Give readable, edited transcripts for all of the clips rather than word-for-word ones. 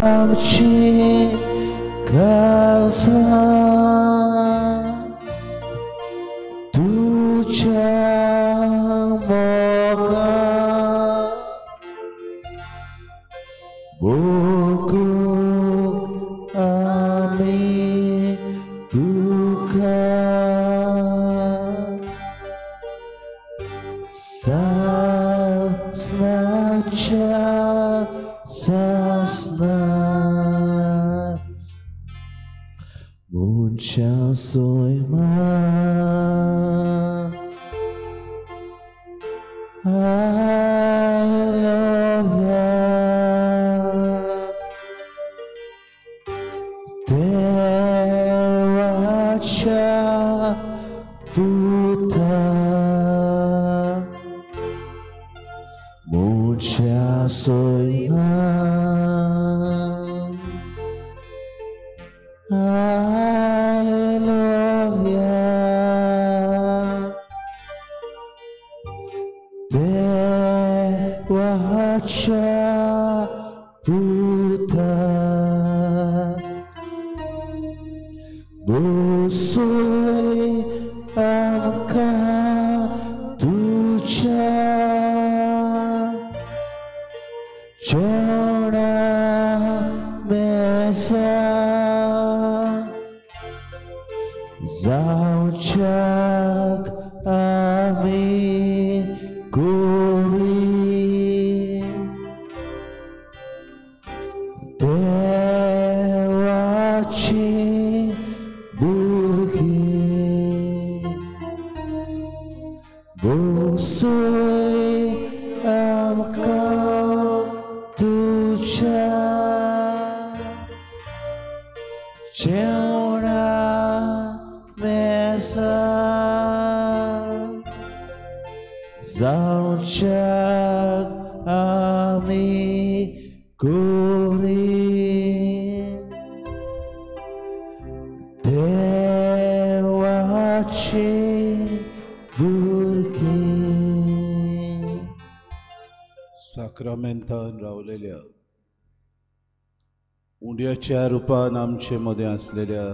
आमची खासा तुझ्या मोगा बोगूंक आमी तुका सासनाच्या सासना मनशा सोयमा Hallelujah. देवाच्या पुता मनशा सोयमा Hallelujah. देवाच्या पुता बसय आमकां तुज्या जेवणा मेजा जावच्याक आमी करी देवाची भुरगीं बसय आमकां तुज्या जेवणा मेजा जावच्याक आमी करी देवाची भुरगीं. साक्रामेंतान रावलेल्या उंड्याच्या रुपान आमचे मदें आसलेल्या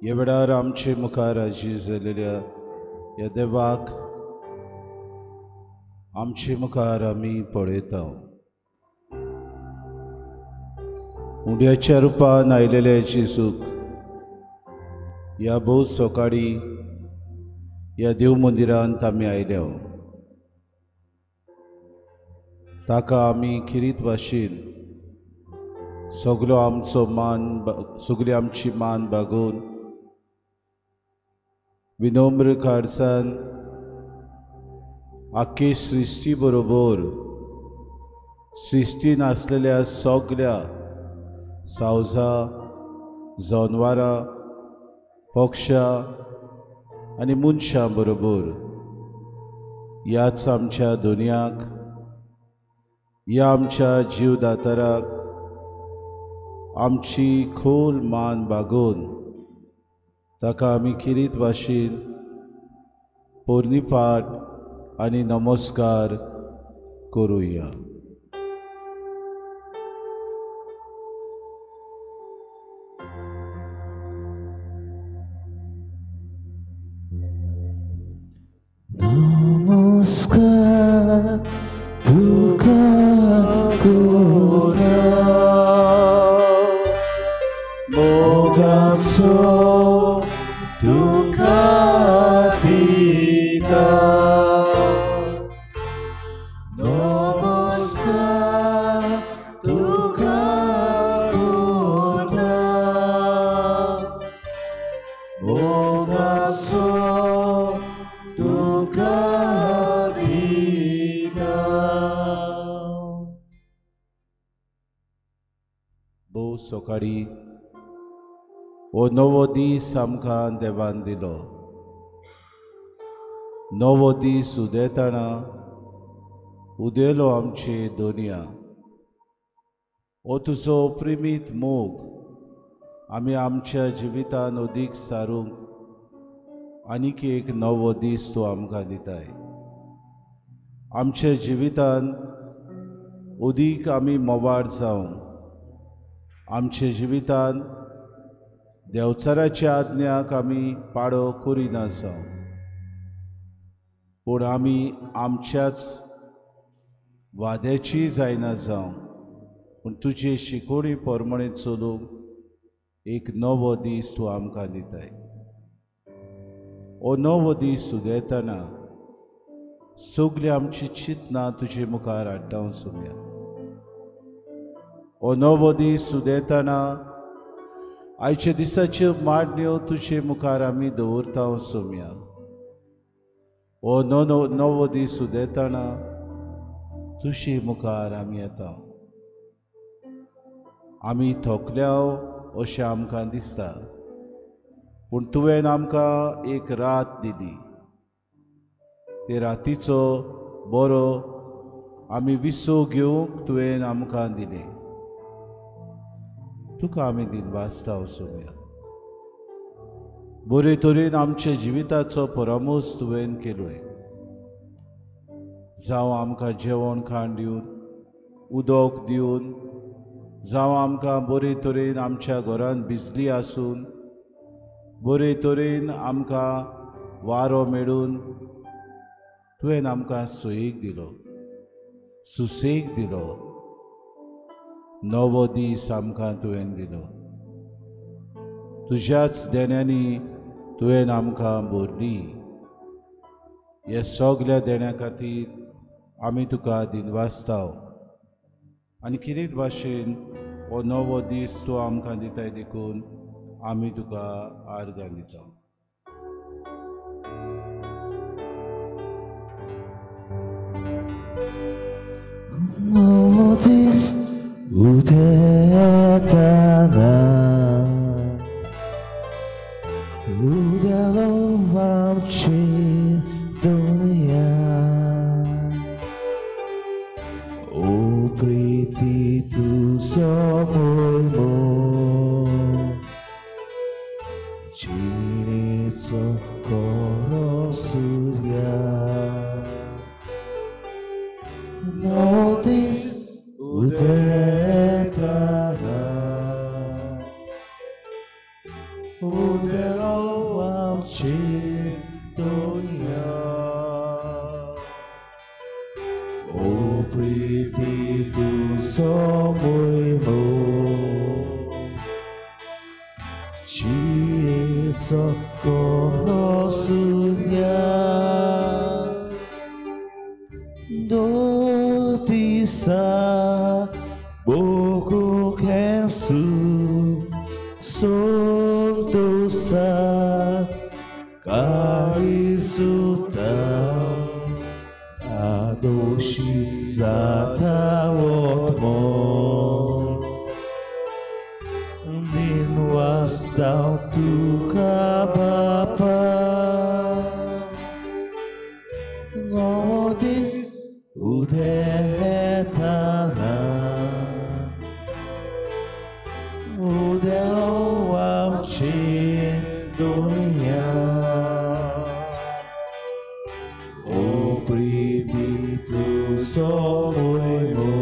ह्या वेळार आमचे मुखार हाजीर जालेल्या ह्या देवाक आमचे मुखार आमी पळयता. उंड्याच्या रुपान आयलेल्या जेजूक ह्या भोव सकाळी ह्या देव मंदिरांत आमी आयल्या. ताका आमी खिरीत भाशेन सगलो आमचो मान सगली आमची मान बागोवन विनम्र काळजान आख्खे सृश्टी बरोबर सृश्टीन आसलेल्या सगल्या सावजां, जनवरां, पक्षां आनी मनशां बरोबर ह्याच आमच्या दुनियाक, ह्या आमच्या जीवदाताराक आमची खोल मान बागोवन ताका आमी किरीत भाशेन पोरणीपाठ आनी नमस्कार करुया. नमस्कार तुका करता मोगाचो तुका दिता. नमस्कार तुका करता मोगाचो तुका दिता. भोव सकाळी हो नवो दीस आमकां देवान दिलो. नवो दीस उदेतना उदेलो आमचे दोनिया. हो तुजो प्रेमीत मोग आमी आमच्या जिवितान अदीक सारूंक आनीक एक नवो दीस तूं आमकां दिताय. आमच्या जिवितान अदीक आमी मोवाळ जावंक आमच्या जिवितांत देवचाराच्या आज्ञाक आमी पाडो करिना जावं, पूण आमी आमच्याच वाद्याची जायना जावं, पूण तुजे शिकोवणी प्रमाणे चलूंक एक नवो दीस तूं आमकां दिताय। हो नवो दीस उदेतना सगळीं आमची चिंतनां तुजे मुखार हाडटा सोम्या। हो नवो दीस उदेतना आयच्या दिसाच्यो मांडण्यो तुजे मुखार आमी दवरता सोम्या। हो नवो दीस उदेतना तुजे मुखार आमी येता। आमी थकल्या अशें आमकां दिसता, पूण तुवें आमकां एक रात दिली। ते रातीचो बरो आमी विसव घेवंक तुवें आमकां दिलें। तुका आमी दिनवासता सोम्या। बरे तरेन आमच्या जिविताचो परामर्श तुवें केलोय। जावं आमकां जेवण खाण दिवन, उदक दिवन, जावं आमकां बरे तरेन आमच्या घरांत बिजली आसून बरे तरेन आमकां वारो मेळून तुवें आमकां सोयीक दिलो, सुसेग दिलो। नवो दीस आमकां तुवें दिलो। तुज्याच देण्यांनी तुवें आमकां भरली। ह्या सगल्या देण्या खातीर आमी तुका दिनवासता आनी कितें भाशेन हो नवो दीस तूं आमकां दिताय देखून आमी तुका आर्गां दिता। नवो दीस उदेतना उदेलो आमची दुनिया, ओ प्रीती तुजो मोयमो जिणेचो कोरो सुर्या। नवो दीस उदेतना उदेलो आमची दुनिया, ओ प्रीती तुजो मोयमो जिणेचो कोरो सुर्या। दो दिसा बोगूंक हें संतोसा काळीज आदोशी जाता वोतमो दिनवासता तुका बापा। नवो दीस उदेतना उदेलो आमची दुनिया, ओ प्रीती तुजो मोयमो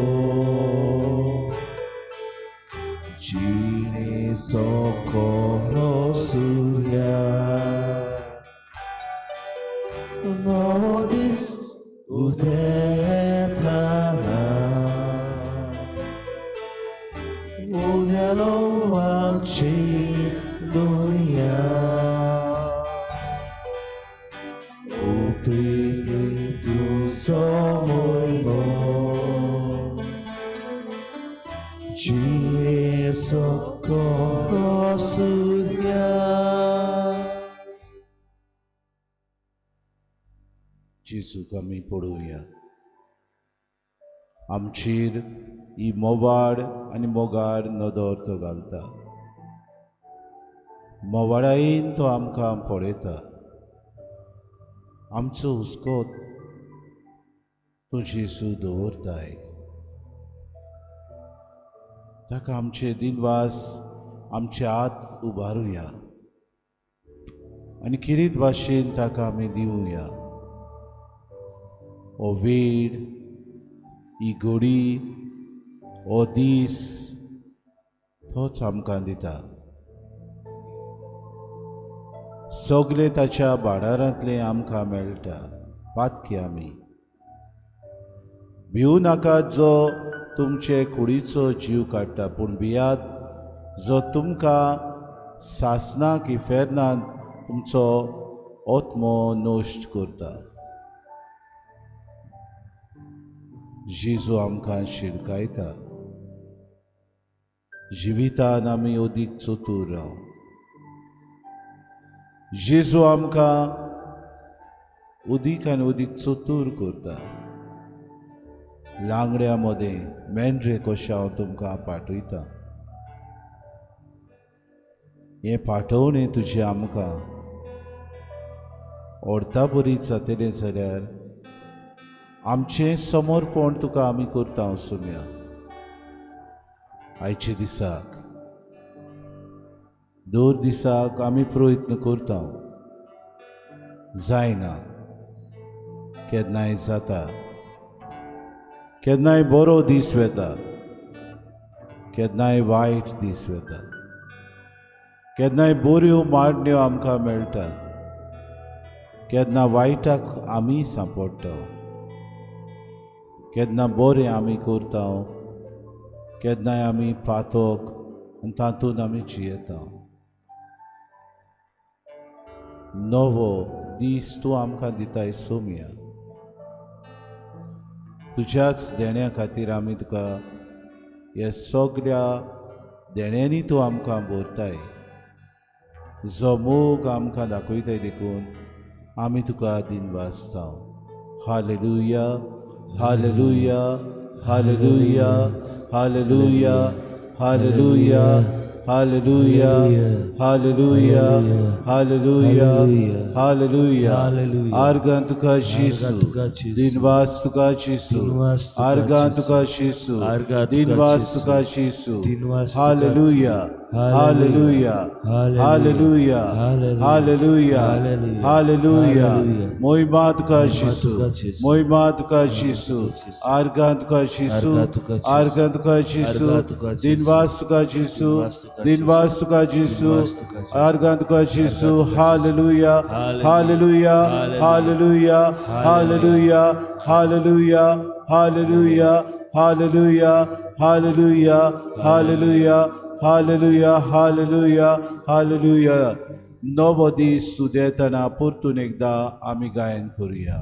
जिणेचो कोरो सुर्या। नवो दीस उदेतना उदेलो आमची दुनिया, ओ प्रीती तुजो मोयमो जिणेचो कोरो सुर्या। जेजूक आमी पळोवया। आमचेर ही मोवाड आनी मोगाड नदर तो घालता। मोवाडायेन तो आमकां पळयता। आमचो हुस्को तूं जेजू दवरताय। ताका आमचे दिनवास आमचे हात उबारुया आनी किरीत भाशेन ताका आमी दिवया। हो वेळ, ही घडी हो दीस तोच आमकां दिता. सगळे ताच्या भांडारांतलें आमकां मेळटा. पातकी आमी भिवू नाकात जो तुमचे कुडीचो जीव काडटा, पूण भियात जो तुमकां सासनाक इफेर्नांत तुमचो आत्मो नश्ट करता. जेजू आमकां शिरकायता. जिवितान आमी अदीक चतूर राव. जेजू आमकां अदीक आनी अदीक चतूर करता. लांगड्या मदें मेंढरे कशें हांव तुमकां पाठयतां. हें पाठोवणें तुजें आमकां ओडता बरी जातलें जाल्यार आमचें समर्पण तुका आमी करता सोम्या. आयचे दिसाक दर दिसाक आमी प्रयत्न करता, जायना. केन्नाय जाता, केन्नाय बरो दीस वेता, केन्नाय वायट दीस वेता, केन्नाय बऱ्यो मांडण्यो आमकां मेळटा, केन्ना वायटाक आमी सांपडटा, केन्ना बरें आमी करता, केन्नाय आमी पातक आनी तातूंत आमी जियेता. नवो दीस तूं आमकां दिताय सोम्या. तुज्याच देण्या खातीर आमी तुका ह्या सगळ्या देण्यांनी तूं आमकां भरताय. जो मोग आमकां दाखयताय देखून आमी तुका दिनवासता. Hallelujah, hallelujah, hallelujah, hallelujah, hallelujah, hallelujah, hallelujah, hallelujah, hallelujah. आर्गां तुका जेजू, दिनवास तुका जेजू, आर्गां तुका जेजू, दिनवास तुका जेजू. Hallelujah, hallelujah, hallelujah, hallelujah, hallelujah. मोहिमा तुका जेजू, मोहिमा तुका जेजू, आर्गां तुका जेजू, आर्गां तुका जेजू, दिनवास तुका जेजू, दिनवास तुका जेजू, आर्गां तुका जेजू. Hallelujah, hallelujah, hallelujah, hallelujah, hallelujah, hallelujah, hallelujah, hallelujah, hallelujah, hallelujah, hallelujah, hallelujah. नवो दीस उदेतना परतून एकदां आमी गायन करुया.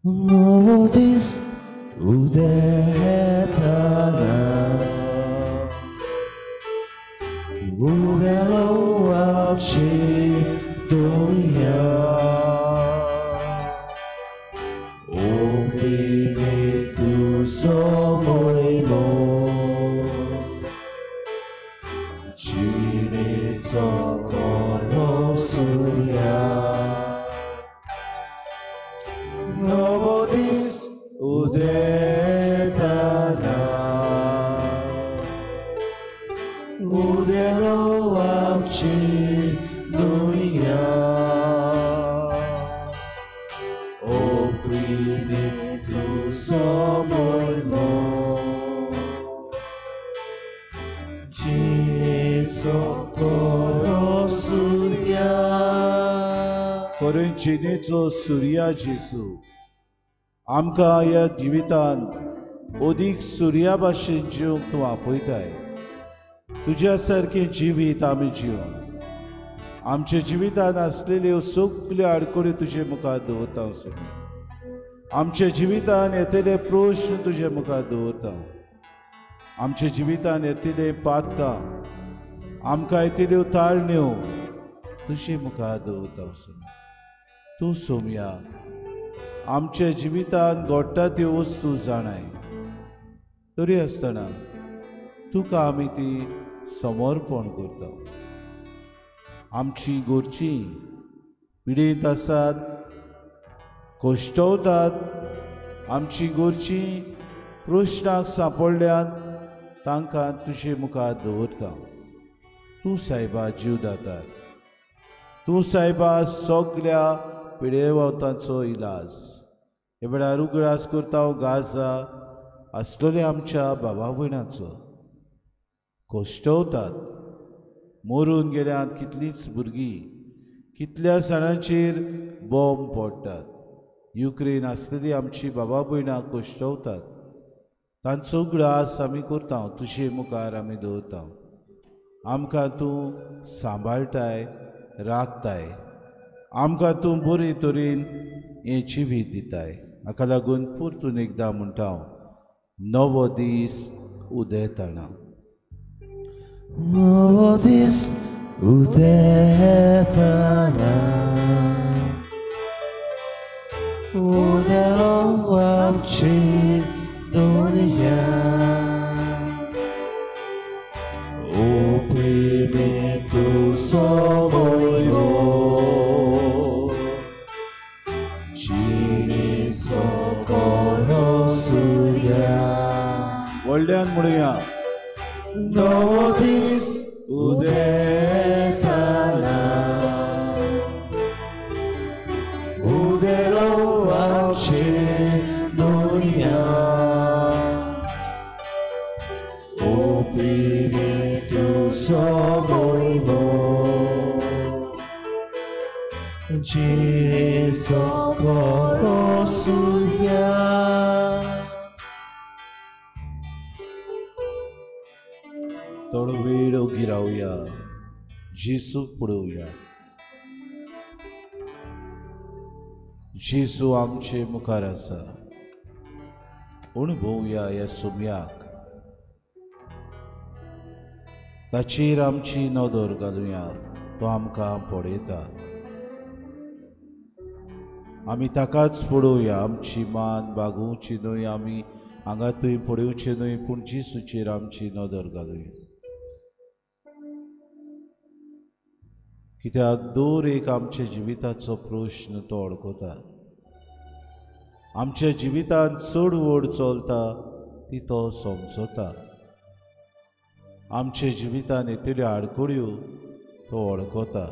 नवो दीस उदेतना उदेलो आमची दुनिया, ओपिने तुजो मोयमो जिणेचो खरो सुर्या. नवो दीस उदेतना उदेलो आमची दुनिया, ओपिने तुजो मोयमो जिणेचो खरो सुर्या. खरें जिणेचो सुर्या जेजू आमकां ह्या जिवितान अदीक सुर्या भाशेन जिवंक तूं आपयताय. तुज्या सारकें जिवीत आमी जिवन आमच्या जिवितान आसलेल्यो सगल्यो आडखळ्यो तुजे मुखार दवरता. आमच्या जिवितान येतले प्रश्न तुजे मुखार दवरता. आमच्या जिवितान येतले पातकां, आमकां येतल्यो ताळण्यो तुजे मुखार दवरता. तूं सोम्या आमच्या जिवितान घडटा त्यो वस्तू जाणाय, तरी आसतना तुका आमी ती समर्पण करता. आमची गोरची पिडेंत आसात, कश्टवतात, आमची गोरची प्रश्नाक सांपडल्यान तांकां तुजे मुखार दवरता. तूं सायबा जीव दातार, तूं सायबा सगल्या पिडेवतांचो इलाज. हे वेळार उगडास करता हांव गाजा आसलेले आमच्या बाबा भयणाचो कोश्टवतात. मरून गेल्यात कितलींच भुरगीं, कितल्या जाणांचेर बॉम्ब पडटात. युक्रेन आसलेली आमची बाबा भयणां कोश्टवतात. तांचो उगडास आमी करता, तुजे मुखार आमी दवरता. आमकां तूं सांबाळटाय, राखताय, आमकां तूं बरे तरेन हें जिवीत दिताय. हाका लागून परतून एकदां म्हणटा हांव, नवो दीस उदेताना, नवो दीस उदेताना, उदेलो आमची दुनिया, oprime tu somoimo, cine socorro surya. व्हडल्यान म्हणुया, नवो दीस उदेताना, उदेलो आमची दुनिया, oprime tu somoimo, cine socorro surya. थोडो वेळ ओगी रावया, जेजूक पळोवया. जेजू आमचे मुखार आसा. अणभवया ह्या सुम्याक, ताचेर आमची नदर घालुया. तो आमकां पळयता, आमी ताकाच पळोवया. आमची मान बागोवची न्हय, आमी हांगा थंय पळोवचें न्हय, पूण जेजूचेर आमची नदर घालुया. कित्याक दर एक आमच्या जिविताचो प्रश्न तो अडकता. आमच्या जिवितांत चड व्हड चलता ती तो समजता. आमच्या जिवितांत येतल्यो आडखळ्यो तो वळखता.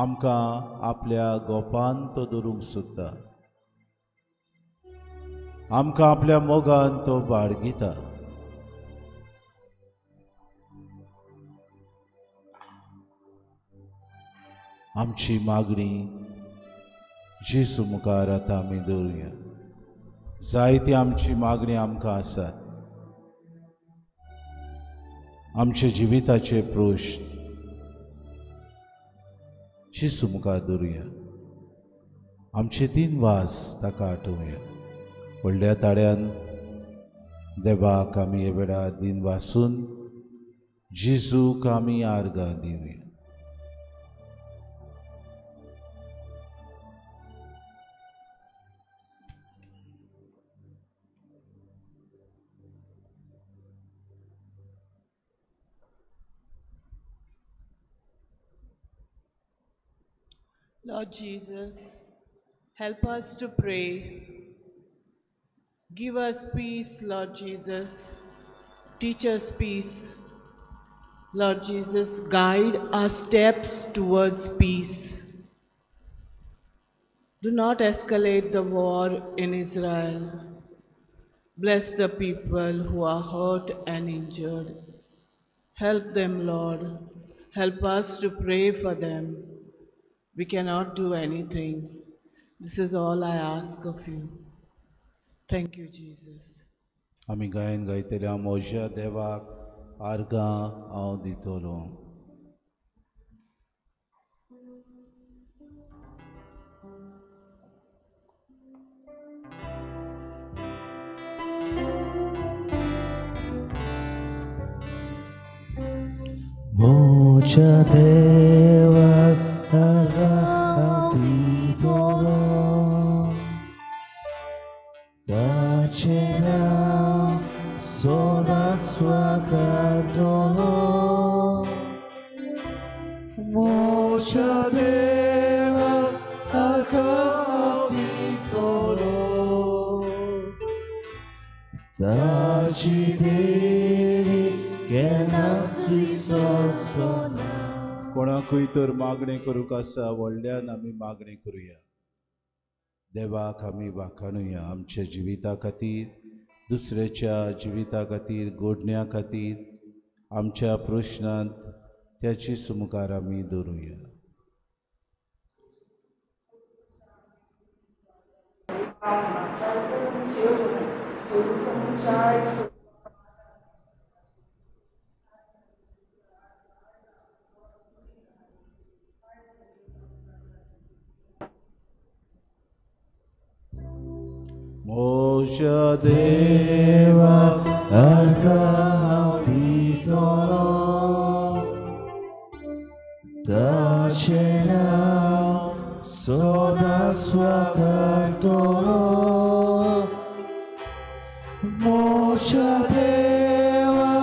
आमकां आपल्या गोपान तो धरूंक सोदता, आमकां आपल्या मोगान तो बाळगिता. आमची मागणी जेजू मुखार आतां आमी दवरुया. जायती आमची मागणी आमकां आसात, आमच्या जिविताचे प्रश्न जेजू मुखार दवरुया. आमचे तीन वास ताका आठोवया. व्हडल्या ताळ्यान देवाक आमी हे वेळार दिन वासून जेजूक आमी आर्गां दिवया. Lord Jesus, help us to pray. Give us peace, Lord Jesus. Teach us peace. Lord Jesus, guide our steps towards peace. Do not escalate the war in Israel. Bless the people who are hurt and injured. Help them, Lord. Help us to pray for them. We cannot do anything. This is all I ask of you. Thank you, Jesus. आमी गायन गायतल्या म्हज्या देवाक आर्गां हांव दितलो. म्हज्या देवाक आर्गां दितलो, ताचें नांव सदांच वाखाणटलो. म्हज्या देवाक आर्गां दितलो, ताची देवी केन्नाच विसरचो ना. कोणाकूय तर मागणें करूंक आसा, व्हडल्यान आमी मागणें करुया. देवाक आमी वाखाणुया आमच्या जिविता खातीर, दुसऱ्याच्या जिविता खातीर, गोडण्या खातीर आमच्या प्रश्नांत त्याची मुखार आमी दवरुया. म्हज्या देवा आर्गां हांव दितलो, ताचें नांव सदांच वाखाणटलो. म्हज्या देवा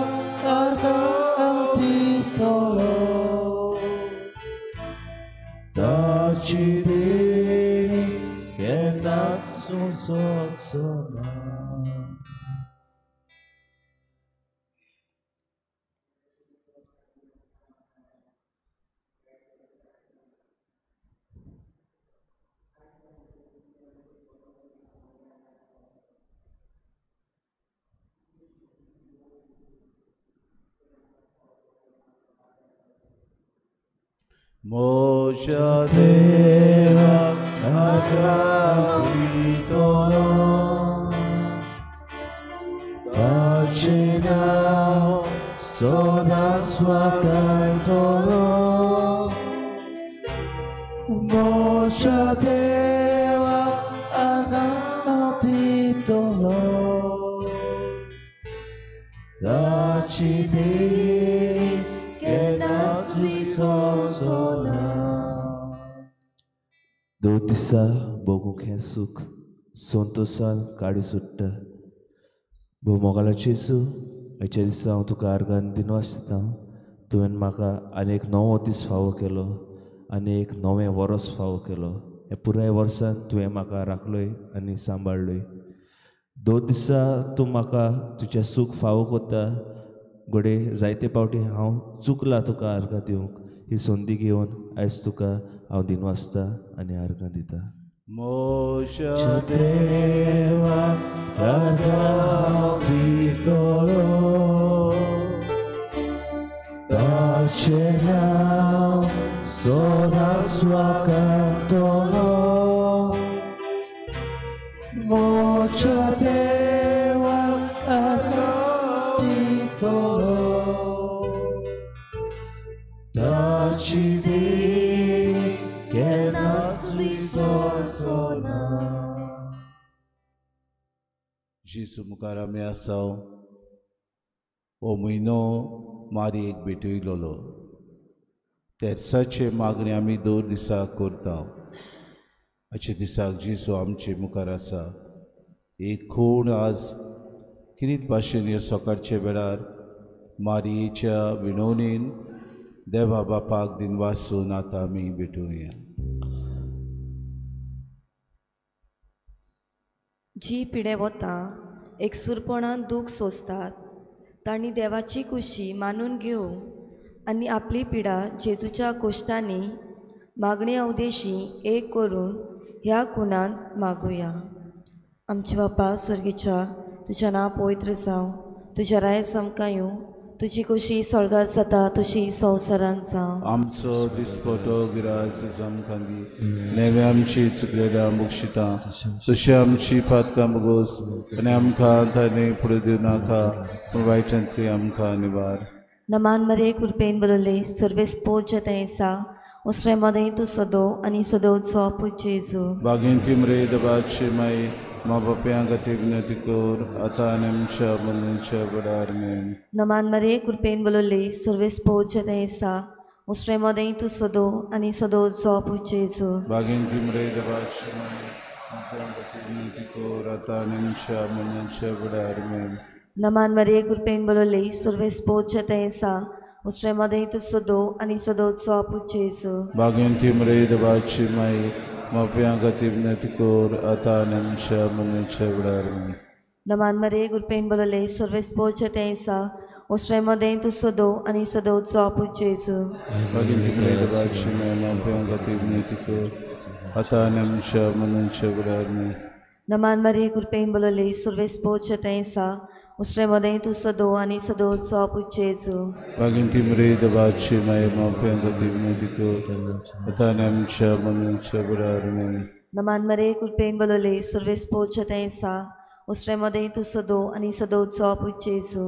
आर्गां हांव दितलो, ताची देणी केन्नाच सोंसचो ना. म्हज्या देवा आर्गां दितलो, ताचें नांव सदांच वाखाणटलो. म्हज्या देवा आर्गां हांव दितलो, ताची देणी केन्नाच विसरचो ना. दो दिसा भोगूंक हें सूख संतोसान काडी सुट्टा. भोव मोगालाचो जेजू, आयच्या दिसा हांव तुका आर्गान दिनवास दिता. तुवें म्हाका आनी एक नवो दीस फावो केलो आनी एक नवें वर्स फावो केलो. ह्या पुराय वर्सान तुवें म्हाका राखलोय आनी सांबाळ्ळोय. दो दिसा तूं म्हाका तुजें सूख फावो करता. घडये जायते फावटी हांव चुकलां तुका आर्गां दिवंक. ही संदी घेवन आयज तुका हांव दिनवासता आनी आर्गां दिता. म्हज्या देवा आर्गां हांव दितलो, ताचें नांव सदांच वाखाणटलो. म्हज्या देवा आर्गां दितलो, ताची देणी केन्नाच विसरचो ना. जेजू मुखार आमी आसा. हो म्हयनो मारयेक भेटयलोलो. तेर्साचे मागणी आमी दर दिसाक करता. आयच्या दिसाक जेजू आमचे मुखार आसा. एक खूण आज किरीत भाशेन ह्या सकाळच्या वेळार मारयेच्या विनवणेन देवा बापाक दिनवासून आतां आमी भेटुया. जी पिडे वता एकसूरपणान दूख सोंसतात तांणी देवाची खुशी मानून घेवं आनी आपली पिडा जेजूच्या कोश्टांनी मागणे अवदेशी एक करून ह्या खुणांत मागुया. आमच्या बापा स्वर्गीच्या, तुजें नांव पवित्र जावं, तुजें राय आमकां येवं, तुजी खुशी स्वर्गार जाता तशी संवसारांत जावं. आमचो दिसपटो गिरास आमकां दी, नेवे आमची चुकलेल्या बक्षिता तशी आमची पातकां बगोस आनी आमकां ताणें फुडें दिवं नाका, पूण वायटांतली आमकां निवार. नमान मरे कृपेन बरयले सर्वेस पोर आसा, उसरे मदें तूं सदो आनी सदोचो पूत जेजू. बागेंती मरे दबाची माई मा बापया खातीर विनंती कर आतां आनी आमच्या मरणाच्या वेळार. आमेन. नमान मरे कृपेन बरयले सर्वेस पोर आसा, उसरे मदें तूं सदो आनी सदोचो पूत जेजू. बागेंती मरे दबाची माई मा बापया खातीर विनंती कर आतां आनी आमच्या मरणाच्या वेळार. आमेन. नमान मरे कृपेन बरयले सर्वेस पोर आसा, उसरे मदें तूं सदो आनी सदोचो पूत जेजू. बागेंती मरे दबाची माई मा बापया खातीर विनंती कर आतां आनी आमच्या मरणाच्या वेळार. आमेन. नमान मरे कृपेन बरयले सर्वेस पोर आसा, उसरे मदें तूं सदो आनी सदोचो पूत जेजू. बागेंती मरे दबाची माई मा बापया खातीर विनंती कर आतां आनी आमच्या मनाच्या वेळार. नमान मरिये कृपेन बोलले सुर्वेस पोच तैसा उसरे मदें तूं सदो आनी सदोचो पूत जेजू. बागेंती मरे देवाची माये माप्यां खातीर विनंती कर आतां आनी आमच्या मनाच्या वेळार. नमान मरिये कृपेन बोलले सुर्वेस पोच तैसा उसरे मदें तूं सदो आनी सदोचो पूत जेजू.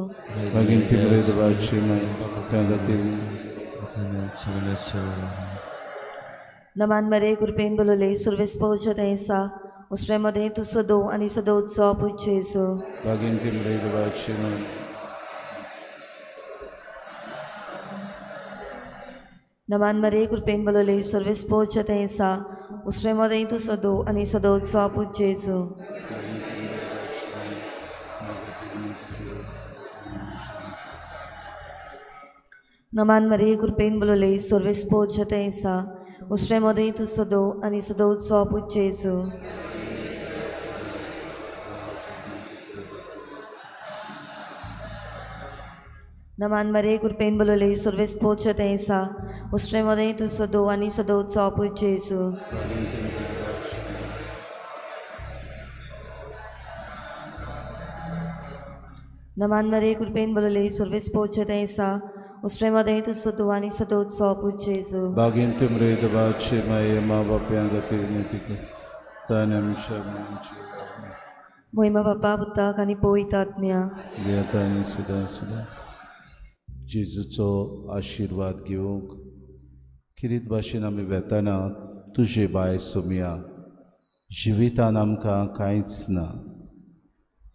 बागेंती मरे देवाची माये माप्यां खातीर. नमान मरिये कृपेन बोलले सुर्वेस पोच तैसा उसरे मदें तूं सदो आनी सदोचो पूत जेजू. बागेंती मरे देवाची माये. नमान मरिये कृपेन बोलले सुर्वेस पोच तैसा उसरे मदें तूं सदो आनी सदोचो पूत जेजू. नमान मरिये कृपेन बोलले सुर्वेस पोच तैसा उसरे मदें तूं सदो आनी सदोचो पूत जेजू. नमान मरिये कृपेन बोलले सुर्वेस पोच तैसा उसरे मदें तूं सदो आनी सदोचो पूत जेजू. नमान मरिये कृपेन बोलले सुर्वेस पोच तैसा उसरे मदें तूं सदो आनी सदोचो पूत जेजू. बागेंती मरे देवाची माये मा बाप्यां खातीर विनंती कर आतां आनी आमच्या मरणाच्या वेळार. मोहिमा बापा पुताक आनी पवित्र आत्म्या. आतां आनी सदां सदां. जेजूचो आशिर्वाद घेवंक किरीत भाशेन आमी वेतना तुजे बाय सोमया जिवितान आमकां कांयच ना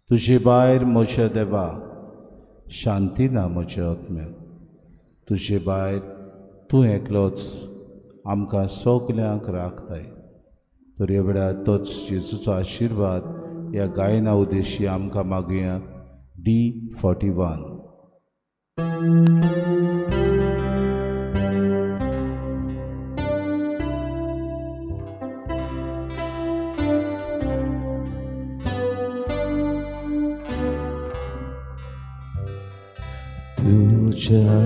तुजे भायर म्हज्या देवा शांती ना म्हज्या आत्म्याक तुजे भायर तूं एकलोच आमकां सगल्यांक राखताय. तर ह्या वेळार तोच जेजूचो आशिर्वाद ह्या गायना उद्देशी आमकां मागुया. D41. तुझ्या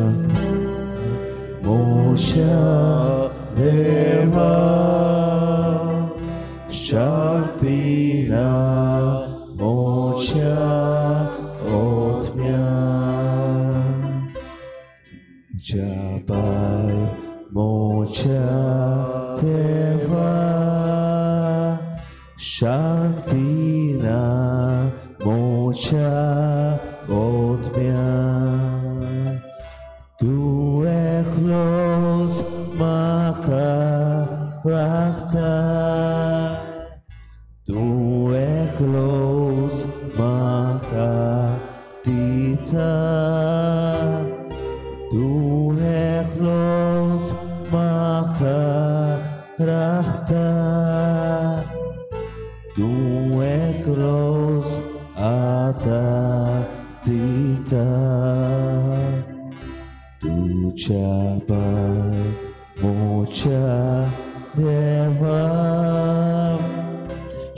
मोशा देवा शांतीना मोशा ओत्म्या तुझ्या पाय मोशा देवा शांतीना मोशा ओत्म्या. तूं एकलोच म्हाका राखता तूं एकलोच म्हाका दिता तूं एकलोच म्हाका राखता तूं एकलोच आतां दिता. तुझ्या पाय मोच्या देवा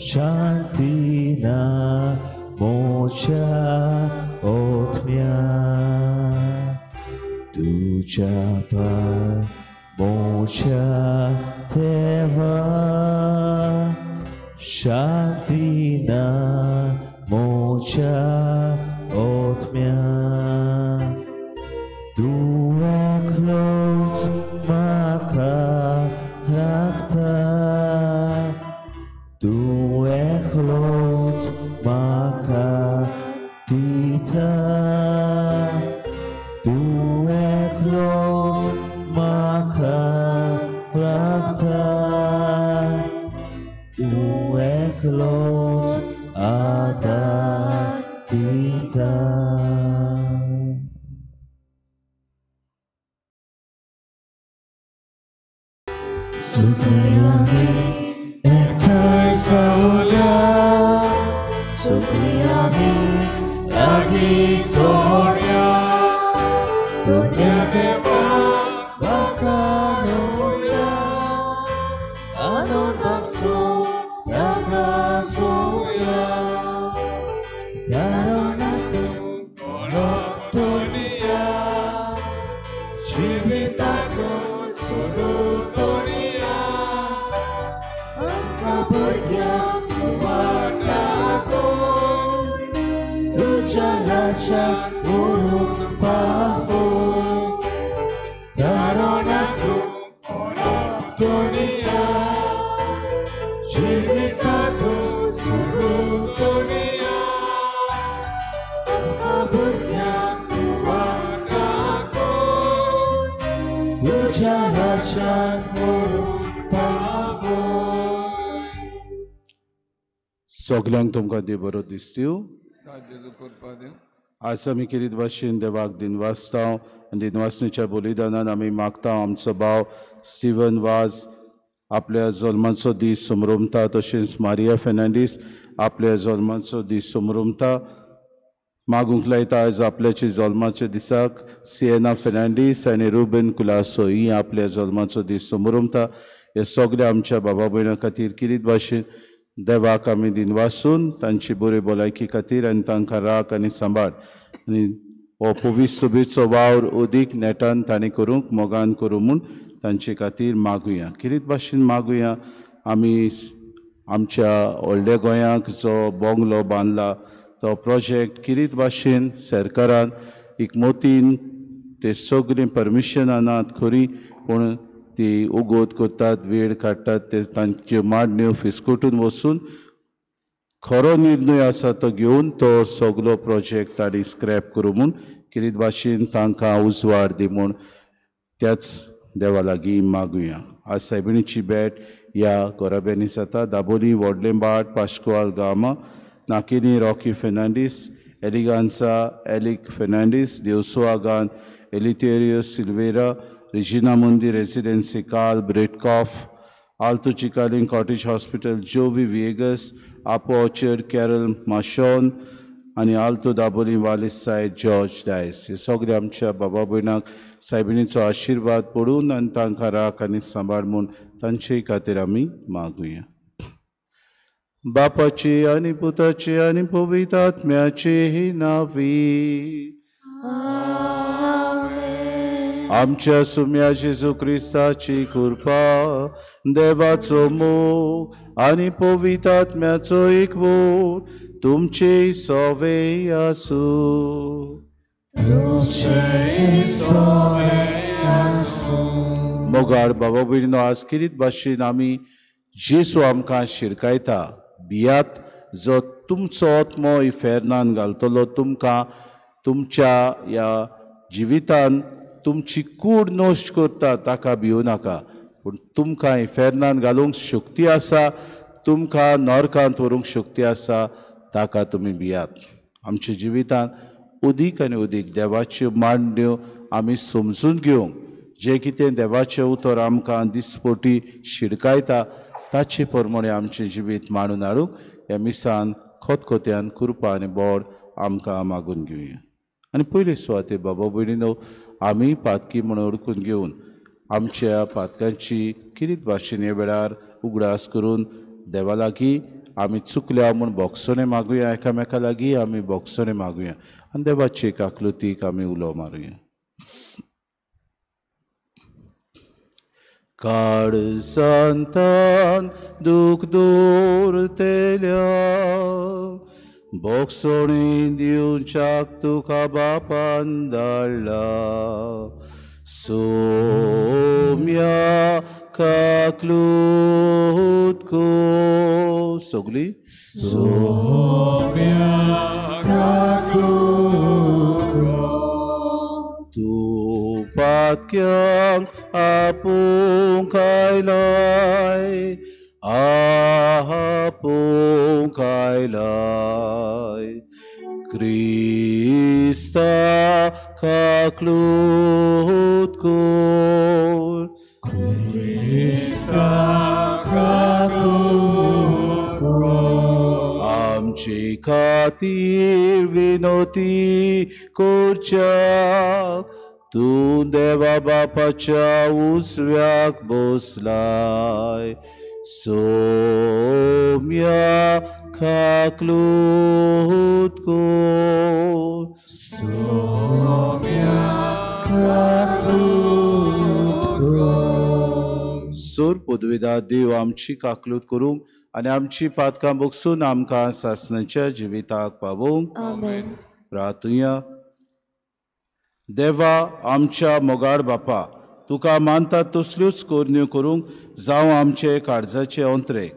शांतीना मोच्या ओत्म्या तुझ्या पाय मोच्या देवा शांतीना मोच्या ओत्म्या. तूं एकलोच म्हाका राखता तूं एकलोच म्हाका दिता तूं एकलोच म्हाका राखता तूं एकलोच आतां दिता. सुखी एकठांय जावया सुखी आमी लागीं. तुझ्या राज्यांत व्हरून पावय. तारणांतू दुनिया जिवितांतू सुरू दुनिया आमकां भुरग्यांक तूं दाखय तुझ्या राज्यांत व्हरून पावय. सगल्यांक तुमकां देव बरो दिसतयो. आज आमी किरीत भाशेन देवाक दिनवासता आनी दिनवासणेच्या बलिदानान आमी मागता आमचो भाव स्टिवन वाज आपल्या जल्माचो दीस समरमता, तशेंच मारिया फेर्नांडीस आपल्या जल्माचो दीस समरमता. मागूंक लायता आयज आपल्याचे जल्माच्या दिसाक सिएना फेर्नांडीस आनी रुबेन कुलासो ही आपल्या जल्माचो दीस समरमता. हे सगळे आमच्या बाबा भयणां खातीर किरीत भाशेन देवाक आमी दिनवासून तांची बरी भलायकी खातीर आनी तांकां राख आनी सांबाळ आनी हो पवित्र सभेचो वावर अदीक नेटान तांणी करूंक मोगान करूं म्हूण तांचे खातीर मागुया. किरीत भाशेन मागुया आमी आमच्या व्हडल्या गोंयांक जो बंगलो बांदला तो प्रोजेक्ट किरीत भाशेन सरकारान एकमतीन ते सगळीं परमिशनां नात खरी, पूण ती उगोत करतात, वेळ काडटात, ते तांच्यो मांडण्यो फिसकटून वचून खरो निर्णय आसा तो घेवन तो सगलो प्रोजेक्ट तांणी स्क्रॅप करूं म्हूण किरीत भाशेन तांकां उजवाड दी म्हूण त्याच देवा लागीं मागुया. आज सायबिणीची भेट ह्या गोराब्यांनी जाता. दाबोली, व्हडलेंबाट, पाश्कुआल गामा, नाकिनी रॉकी फेर्नांडीस, एलिगांसा एलिक फेर्नांडीस, देवसुआगान एलितेरियो सिल्वेरा, रेजिना मुंदी रेजिडेन्सी काल ब्रेडकॉफ, आल्तो चिकालिंग कॉटेज हॉस्पिटल, जोवी व्हिएगस, आपो ऑर्चर्ड, कॅरल माशॉन आनी आल्तो दाबोली वालीस सायड जॉर्ज डायस. हे सगळे आमच्या बाबा भयणाक सायबिणीचो आशिर्वाद पडून आनी तांकां राख आनी सांबाळ म्हूण तांचे खातीर आमी मागुया. बापाची आनी पुताची आनी पवित्र आत्म्याची नांवी आमच्या सुम्या जेजू क्रिस्ताची कृपा, देवाचो मोग आनी पवित्र आत्म्याचो एकवट तुमचे सोवे आसूं. मोगाळ बाबा भयणीनो, आज किरीत भाशेन आमी जेजू आमकां शिरकायता, भियात जो तुमचो आत्मो इफेर्नान घालतलो तुमकां तुमच्या ह्या जिवितान तुमची कूड नश्ट करता ताका भिवू नाका, पूण तुमकां इफेर्नान घालूंक शक्ती आसा, तुमकां नरकांत व्हरूंक शक्ती आसा, ताका तुमी भियात. आमच्या जिवितान उदीक आनी उदीक देवाच्यो मांडण्यो आमी समजून घेवंक, जें कितें देवाचें उतर आमकां दिसपटी शिडकायता ताचे प्रमाणे आमचें जिवीत मांडून हाडूंक ह्या मिसान खतखत्यान कृपा आनी बोड आमकां मागून घेवया. आनी पयले सुवातेर बाबा भयणीनो आमी पातकी म्हूण ओळखून घेवन आमच्या पातकांची किरीत भाशेन ह्या वेळार उगडास करून देवा लागीं आमी चुकल्या म्हूण बोगसणें मागुया, एकामेका लागीं आमी बोगसणें मागुया आनी देवाचे काकलुतीक आमी उलो मारुया. काळजांतान दूख दवरतल्या बोगसणी दिवच्याक तुका बापान धाडला, सोम्या काकलूत को सगली सोम्या काकलूत को तूं पातक्यांक आपूंक आयलाय, आपूंक आयलाय, क्रिस्ता काकलूत कोर, क्रिस्ता काकलूत कोर, आमचे खातीर विनोती करच्याक तूं देवा बापाच्या उजव्याक बसलाय, सोम्या काकलूत कोर, सोम्या काकलूत कोर. सोर पदवेदा देव आमची काकलूत करूंक आनी आमची पातकां बोगसून आमकां सासणाच्या जिविताक पावोवंक. आमेन. प्रार्थुया. देवा आमच्या मोगाळ बापा, तुका मानतात तसल्योच करण्यो करूंक जावं आमचे काळजाचे अंत्रे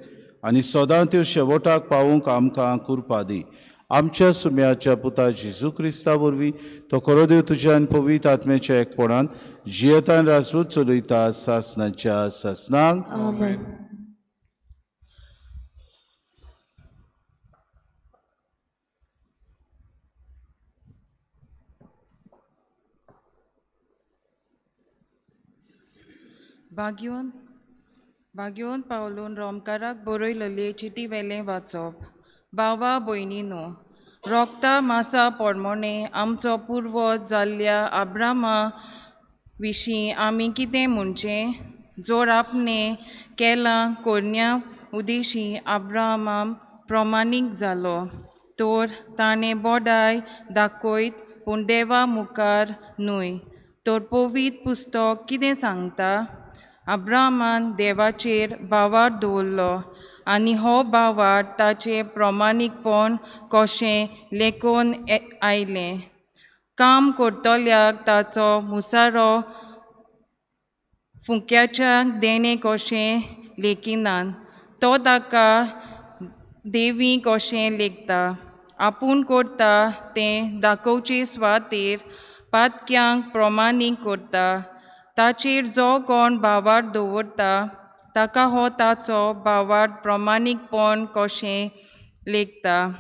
आनी सदां त्यो शेवटाक पावोवंक आमकां कृपा दी. आमच्या सुम्याच्या पुता जेजू क्रिस्ता वरवीं तो खरो देव तुज्या आनी पवित्र आत्म्याच्या एकपणान जियेतान राजूच चलयता सासणाच्या सासणांक. आमेन. भाग्योन पावलून रोमकाराक बरयलले चिटी वेलें वाचप. बावा भयणीनो, रोगता मासा पोडमोणे आमचो पुर्वज जाल्ल्या आब्रामा विशीं आमी कितें म्हणचें? जोर आपणें केलां कोरण्या उदेशी आब्रामाम प्रमाणीक जालो, तर ताणें बोडाय दाखयत पूण देवा मुखार न्हय. तर पवित्र पुस्तक कितें सांगता? अब्राहमान देवाचेर भावार्थ दवरलो आनी हो भावार्थ ताचें प्रमाणीकपण कशें लेखून आयलें. काम करतल्याक ताचो मुसारो फुंक्याच्या देणें कशें लेखिनात, तो ताका देवी कशें लेखता. आपूण करता तें दाखोवचे सुवातेर पातक्यांक प्रमाणीक करता. ताचेर जो कोण भावार्थ दवरता ताका हो ताचो भावार्थ प्रमाणीकपण कशें लेखता.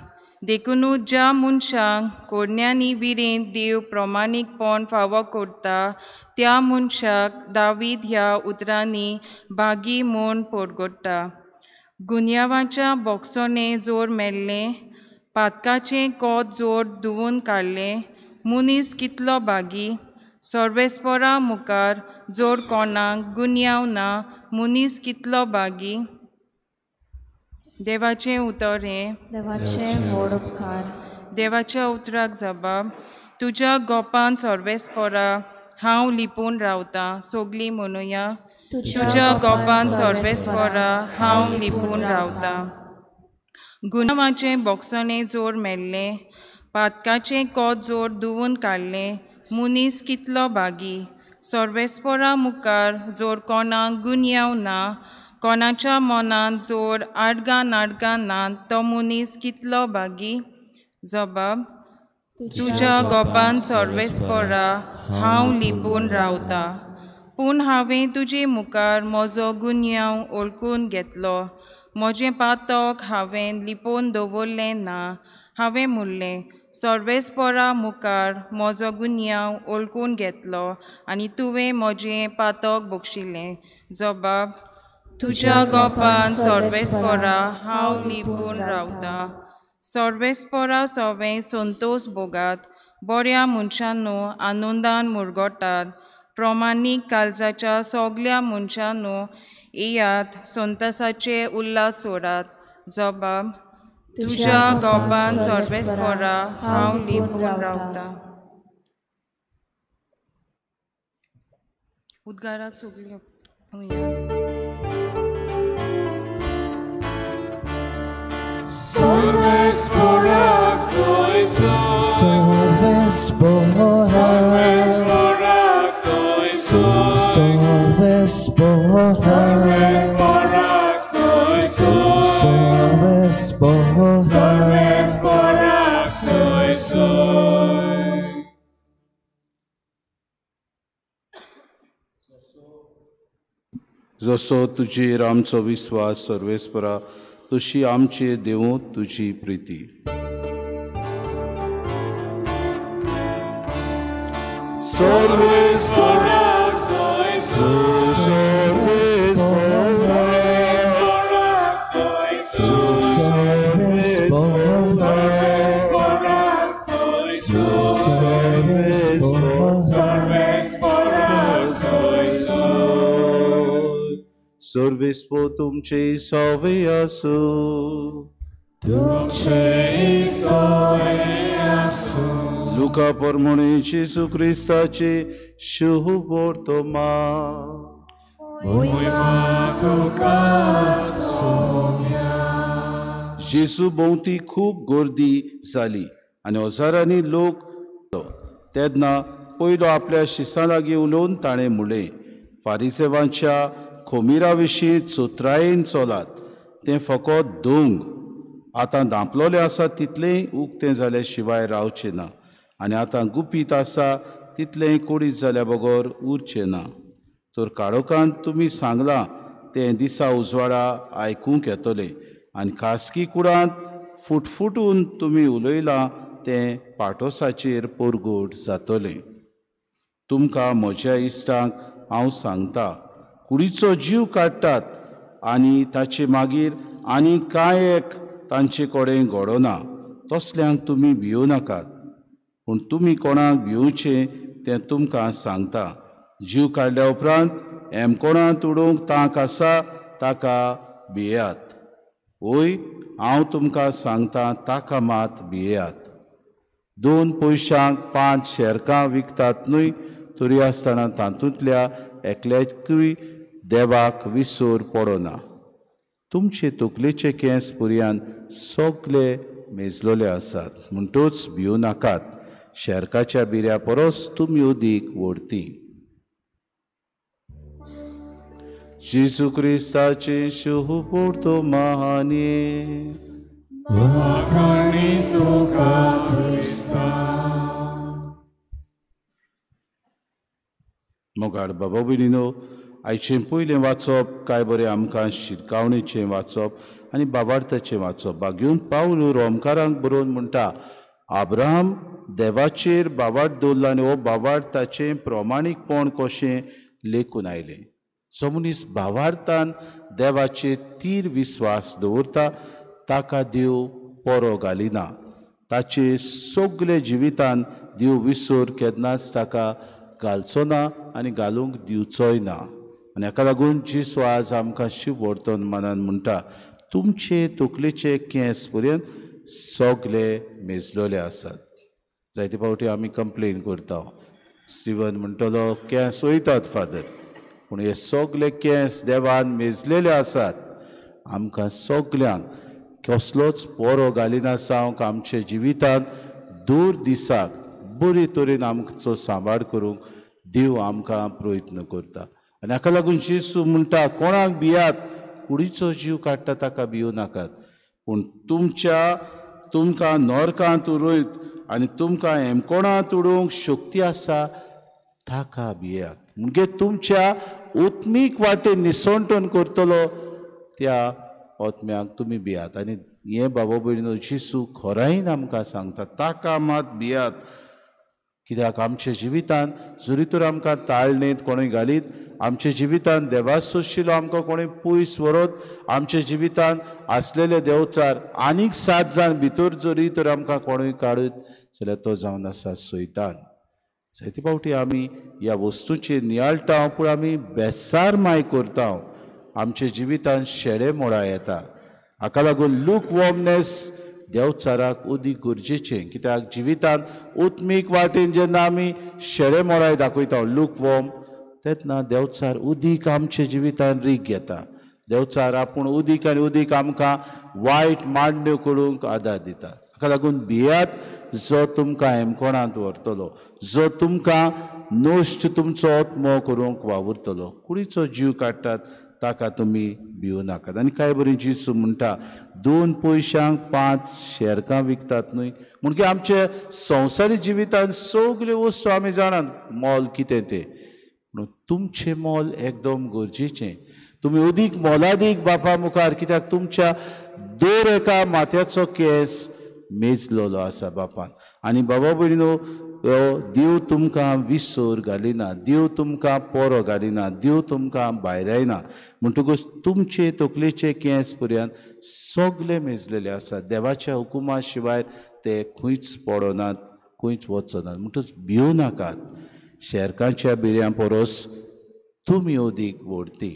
देखुनूच ज्या मनशांक कोरण्यांनी विरेंत देव प्रमाणीकपण फावो करता त्या मनशाक दावीद ह्या उतरांनी भागी म्हूण परगट्टा. गुन्यांवाच्या बोगसणें जोर मेल्लें, पातकाचें कोत जोर धुवून काडलें, मनीस कितलो भागी! सर्वेस्परा मुखार जोर कोणाक गुन्यांव ना, मनीस कितलो भागी! देवाचें उतर हें. देवाचें व्हड उपकार. देवाच्या उतराक जबाब. तुज्या गोपान सर्वेस्परा हांव लिपून रावतां. सगलीं म्हणुया, तुज्या गोपान सर्वेस्परा हांव लिपून रावतां. गुन्यांवाचें बोगसणें जोर मेल्लें, पातकाचें कोत जोर धुवून काडलें, मनीस कितलो भागी! सर्वेस्परा मुखार जोर कोणाक गुन्यांव ना, कोणाच्या मनांत जोर आडगां नाडगां ना, तो मनीस कितलो भागी! जबाब. तुज्या गोपान सर्वेस्परा हांव लिपून रावतां. पूण हांवें तुजे मुखार म्हजो गुन्यांव वळखून घेतलो, म्हजें पातक हांवें लिपोवन दवरलें ना. हांवें म्हणलें, सर्वेस्परा मुखार म्हजो गुन्यांव वळखून घेतलो आनी तुवें म्हजें पातक बक्षिलें. जबाब. तुज्या गोपान सर्वेस्परा हांव लिपून रावतां. सर्वेस्परा सवें संतोश भोगात, बऱ्या मनशांनो आनंदान मुरगोटात. प्रमाणीक काळजाच्या सगल्या मनशांनो येयात, संतोसाचे उल्हास सोडात. जबाब. तुज्या गोपान सर्वेस्परा हांव लिपून रावतां. उद्गाराक सगळीं. जसो तुजेर आमचो विस्वास सर्वेस्परा, तशी आमचे देवूं तुजी प्रिती. सर्वेस्पो तुमचे सवे आसूं. तुमचे सवे आसूं. लुका परमणे जेजू क्रिस्ताचे शुभ वर्तमान. मोहिमा तुका सोम्या. जेजू भोंवती खूब गर्दी जाली आनी हजारांनी लोक. तेन्ना पयलो आपल्या शिसां लागीं उलोवन ताणें म्हणलें, फारिसेवांच्या खोमिरा विशीं चतुरायेन चलात, तें फकत दोंग आतां धांपलोलें आसा तितलेंय उक्तें जाल्या शिवाय रावचें ना, आनी आतां गुपीत आसा तितलेंय कुडीत जाल्या बगर उरचें ना. तर काळोखांत तुमी सांगलां तें दिसा उजवाडा आयकूंक येतलें, आनी खासगी कुडांत फुटफुटून तुमी उलयलां तें पाटोसाचेर परगट जातलें. तुमकां म्हज्या इश्टांक हांव सांगता, कुडीचो जीव काडटात आनी ताचे मागीर आनी कांय एक तांचे कडेन घडना, तसल्यांक तुमी भियों नाकात. पूण तुमी कोणाक भिवचें तें तुमकां सांगता, जीव काडल्या उपरांत एमकोणांत उडोवंक तांक आसा ताका भियेयात. वय, हांव तुमकां सांगता, ताका मात भियेयात. 2 पयशांक 5 शेरकां विकतात न्हय, तरी आसतना तातूंतल्या एकल्याकूय देवाक विसर पडना. तुमचे तकलेचे केंस पुरयान सगळे मेजलोले आसात, म्हणटूच भिवं नाकात, शेरकाच्या बिऱ्या परस तुमी उदीक व्हरती. जेजू क्रिस्ताचे शुभ महाने मोगाळ बाबा भयणीनो, आयचें पयलें वाचप काय बरें आमकां शिरकावणेचें वाचप आनी बाबार्थाचें वाचप. बागेवन पावल रोमकारांक बरोवन म्हणटा, आब्राहाम देवाचेर बाबार्थ दवरला आनी हो बाबार्थ ताचें प्रमाणीकपण कशें लेखून आयलें. जो मनीस भावार्थान देवाचेर तीर विस्वास दवरता ताका देव पोरो घालिना, ताचे सगळे जिवितान देव विसर केन्नाच ताका घालचो ना आनी घालूंक दिवचोय ना. आनी हाका लागून जेजू आज आमकां शिव मनान म्हणटा, तुमचे तकलेचे केंस पर्यंत सगळे मेजलोले आसात. जायते फावटी आमी कंप्लेन करता, स्टिवन म्हणटलो केंस वयतात फादर, पूण हे सगळे केंस देवान मेजलेले आसात. आमकां सगल्यांक कसलोच पोरो घालिना जावंक आमच्या जिवितांत दूर दिसाक बरे तरेन आमचो सांबाळ करूंक देव आमकां प्रयत्न करता. आनी हाका लागून जेजू म्हणटा, कोणाक भियात, कुडीचो जीव काडटा ताका भिवं नाकात, पूण तुमकां नरकांत उडयत आनी तुमकां हेमकोणांत उडोवंक शक्ती आसा ताका भियात. म्हणजे तुमच्या उत्मीक वाटेन निसणटण करतलो त्या आत्म्याक तुमी भियात. आनी हें बाबा भयणीनो जेजू खरायेन आमकां सांगता, ताका मात भियात. कित्याक आमच्या जिवितांत जरी तर आमकां ताळणेंत कोणूय घालीत, आमच्या जिवितांत देवासोशिलो आमकां कोणूय पयस व्हरत, आमच्या जिवितांत आसलेले देवचार आनीक 7 जाण भितर जरी तर आमकां कोणूय काडत जाल्यार तो जावन आसा सैतान. जायते फावटी आमी ह्या वस्तूचेर नियाळटा, पूण आमी बेसार माय करता, आमच्या जिवितांत शेडे मोडा येता. हाका लागून लूक वॉर्मनेस देवचाराक उदीक गरजेचें, कित्याक जिवितांत उत्मीक वाटेन जेन्ना आमी शेडे मोडाय दाखयता लूक वॉर्म, तेन्ना देवचार उदीक आमच्या जिवितांत रीग घेता. देवचार आपूण उदीक आनी उदीक आमकां वायट मांडण्यो करूंक आदार दिता. हाका लागून भियात जो तुमकां हेमकोणांत व्हरतलो, जो तुमकां नश्ट तुमचो आत्मो करूंक वावुरतलो, कुडीचो जीव काडटात ताका तुमी भिवं नाकात. आनी काय बरी जेजू म्हणटा, 2 पयशांक 5 शेरकां विकतात न्हय, म्हणजे आमच्या संवसारी जिवितांत सगल्यो वस्तू आमी जाणात मोल कितें तें, पूण तुमचें मोल एकदम गरजेचें. तुमी अदीक मोलादीक बापा मुखार, कित्याक तुमच्या दर एका माथ्याचो केंस मेजलोलो आसा बापान. आनी बाबा भयणीनो, देव तुमकां विसर घालिना, देव तुमकां पोरो घालिना, देव तुमकां भायरायना, म्हणटकूच तुमचे तकलेचे केंस पर्यंत सगळे मेजलेले आसात. देवाच्या हुकुमा शिवाय ते खंयच पडनात, खंयच वचनात. म्हणटकूच भिवं नाकात, शेरकांच्या बिऱ्यां परस तुमी अदीक व्हरती.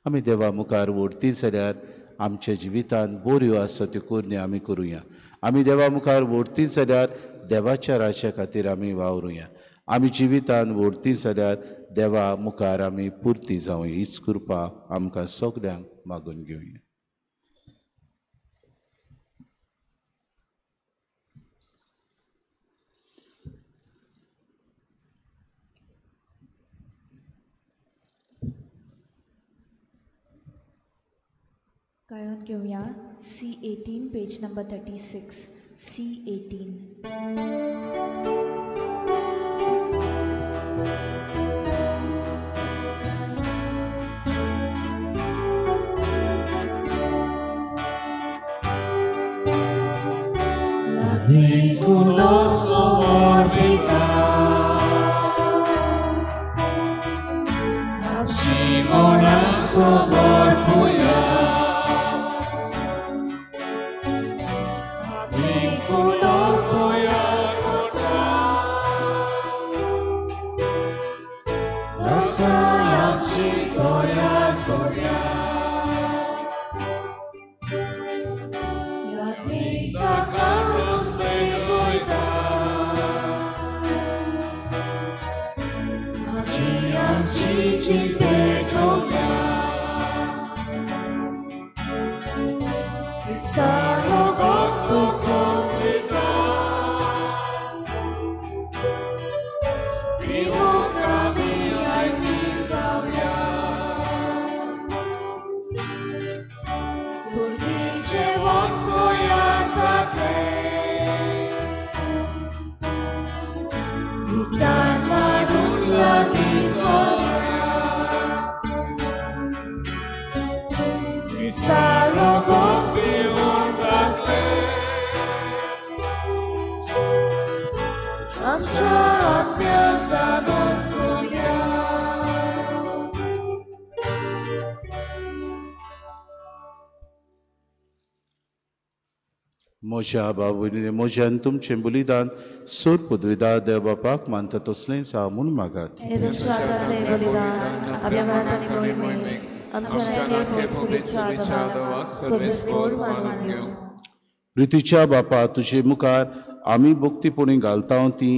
आमी देवा मुखार व्हरती जाल्यार आमच्या जिवितांत बऱ्यो आसा त्यो करण्यो आमी करुया. आमी देवा मुखार व्हरती जाल्यार देवाच्या राज्या खातीर आमी वावरुया. आमी जिवितांत व्हरती जाल्यार देवा मुखार आमी पुरती जावया. हीच कृपा आमकां सगल्यांक मागून घेवया. गायन घेवया C18 page number 36 C18. Niculoso orbita, Chimonazo borbuya, Niculoto ya kota, Rasayam chito ya koria, Yatnita Carlos Bedoita, Chichi Petrolia, Cristalo Gotto Contita, Primo Camilla e Crisauria, Surdice Votto Iazate, Rutan Manulla di Solia, Cristallo gopi-unzatle, Amsha atmianta gostrunia. म्हज्या बाबुलीने म्हज्यान तुमचें बलिदान सोर पदवीदार देव बापाक मानता तसलेंच हांव म्हूण मागात. हे तुमच्या हातांतलें बलिदान आपल्या मनात आनी मोहिमेक आमच्या नाके सुविच्छा देवाक सर्वेस्पोर मानून घेवं. प्रितीच्या बापा, तुजे मुखार आमी भक्तीपणी घालता ती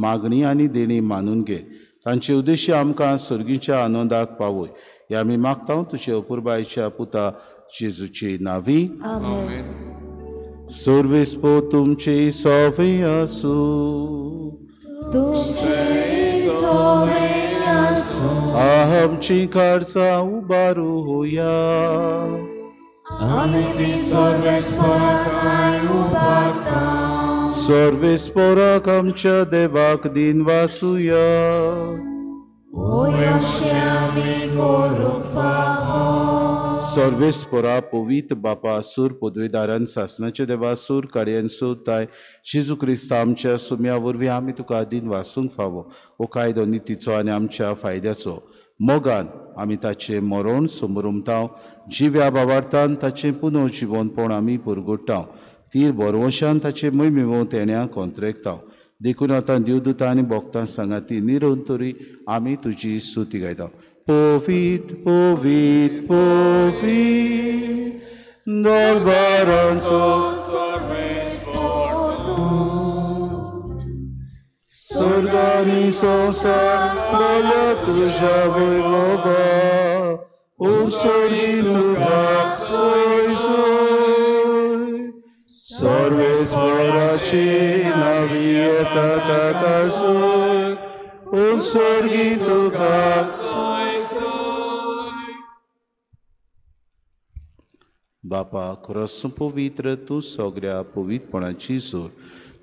मागणी आनी देणी मानून घे. तांचे उद्देश्य आमकां सर्गीच्या आनंदाक पावय हे आमी मागता तुजे अपुरबायच्या पुता जेजूचे नांवी. आमेन. सर्वेस्पोर तुमचे सवे आसूं. तुमचे सवे आसूं. आमची काळजां उबारुया. आमी ती सर्वेस्पोराक उबारता. सर्वेस्पोराक आमच्या देवाक दिन वासुया. ओय अशें आमी करूंक फावो. सर्वेस्पोरा पवित्र बापा, सूर पदवीदारान सासनाचे देवा, सूर काडयेन सोदताय जेजू क्रिस्त आमच्या सुम्या वरवीं आमी तुका दिन वासूंक फावो. हो कायदो नितीचो आनी आमच्या फायद्याचो. मोगान आमी ताचें मरण समरुमताव, जिव्या बाबार्थान ताचें पुनव जिवनपण आमी पुरगुट्टाव, तीर बरवशान ताचें मोहिमेवो तेण्या कोंत्रेकताव. देखून आतां देवदूतां आनी भक्तां सांगाती निरंतरी आमी तुजी स्तुती गायता. पवित्र पवित्र पवित्र दरबारांचो सर्वेस्पोर तूं, स्वर्ग आनी संवसार भरला तुज्या वैभवा, उत्सर्गी तुका सोय सोय. सर्वेस्पोराची नावी येता ताका सोय, उत्सर्गी तुका सोय सोय. बापा, खरोच पवित्र तूं सगळ्या पवित्रपणाची जोर.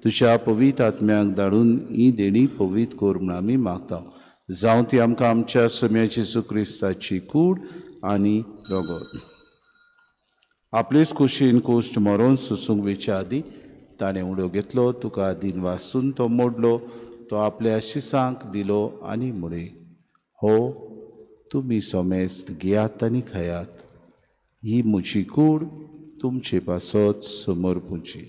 तुज्या पवित्र आत्म्याक धाडून ही देणी पवित्र कर म्हूण आमी मागता. जावं ती आमकां आमच्या सोम्या जेजू क्रिस्ताची कूड आनी रगत. आपलेच कुशीन कोश्ट मरोन सोसूंक वेच्या आदीं ताणें उडो घेतलो, तुका दिन वासून तो मोडलो, तो आपल्या शिसांक दिलो आनी म्हळें, हो तुमी सोमेस्त घेयात आनी खायात, ही म्हजी कूड तुमचे पासत समर्पुची.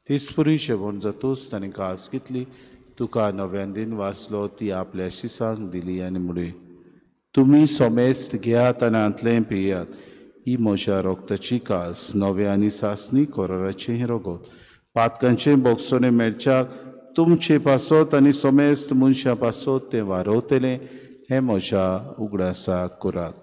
तेचपरी जेवण जातूच ताणें कास घेतली, तुका नव्यान दिन वाचलो, ती आपल्या शिसांक दिली आनी म्हळें, तुमी सोमेस्त घेयात आनी हांतलें पियात, ही म्हज्या रोगताची कास, नव्या आनी सासणी कोराराचें हें रगत. पातकांचें बोगसणें मेळच्याक तुमचे पासत आनी सोमेस्त मनशां पासत तें वारवतलें, हें म्हज्या उगडासाक करात.